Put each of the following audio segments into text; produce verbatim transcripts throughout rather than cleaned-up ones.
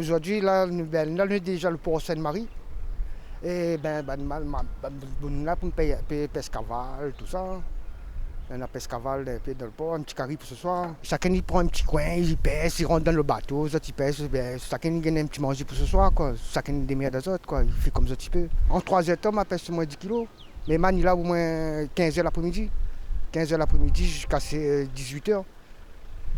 Zordi la, nou, bin, la, nou lé déza lo por Sin-Mari. É bin, bin, mal, mal, bin, bon, la, pou pèy, pèy, pès kaval, tousa. Néna pès kaval, in pé dan lo por, in ti kari pou se soir. Shakinn i pran in ti koin, i pès, i rant dan lo bato, zot i pès, bin, shakinn i gingn in ti manzé pou se soir, koi. Shakinn i démèrd azot, koi. I fé konm zot i pé. An troi zèr tan, ma pès omoin dis kilo. Mé ma ni la omoin kinz èr laprémidi. Kinz èr laprémidi ziska sé, dizuit èr.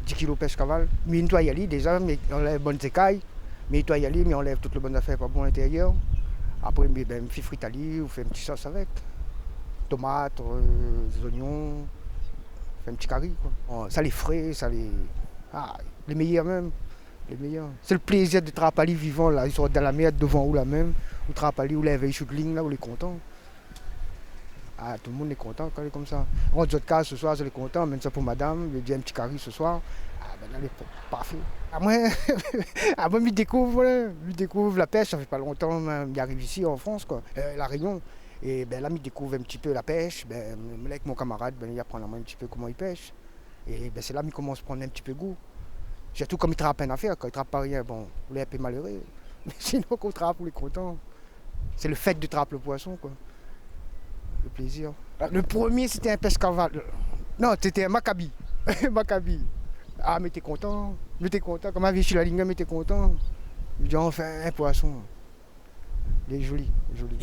Dis kilo pès kaval. Mi nétoy ali déza, mi anlèv bann zékay. Mi nétoy ali, mi anlèv tout lo bann zafèr pa bon a l'intérieur. Apré, mi, bin, mi fé frit ali, ou fé in ti sos avèk. Tomat, euh, zoignon, fé in ti kari, koi. Oh, sa lé fré, sa lé, ah, lé méyèr mèm. Lé méyèr. Sé lo plézir de trap ali vivan la, i sort dan la mèr dovan ou la mèm, ou trap ali, ou lèv ali sou lign la, ou lé kontan. Ah, tout lo moun lé kontan kan lé konmsa. Rant zot kaz se soir, zot lé kontan, amenn sa pou madam, li di in ti kari se soir. Ah, bin, la lé pa-, parfé. Amoin, amoin, mi dékouv, voilà, mi dékouv la pèsh, sa fé pa lontan, hein, mi ariv isi an Frans, koi, euh, La Rényon. É bin, la, mi dékouv in ti pé la pèsh, bin, mi lé avèk mon kamarad, bin, li aprann amoin in ti pé koman i pèsh. É bin, sé la mi komans pran in ti pé gou. Sirtou kan mi trap in afèr, kan i trap pa rien, bon, ou lé in pé maléré. Mé sinon, kan ou trap, ou lé kontan. Sé lo fé de trap lo poison, koi. Lo plézir. Ah. Lo promié, sété in pès kaval. Non, sété in makabi. Makabi. Ah, mi té kontan. Mi té kontan. Kan ma vi si la lign, mi té kontan. Mi di, anfin, in poison. Lé zoli, zoli.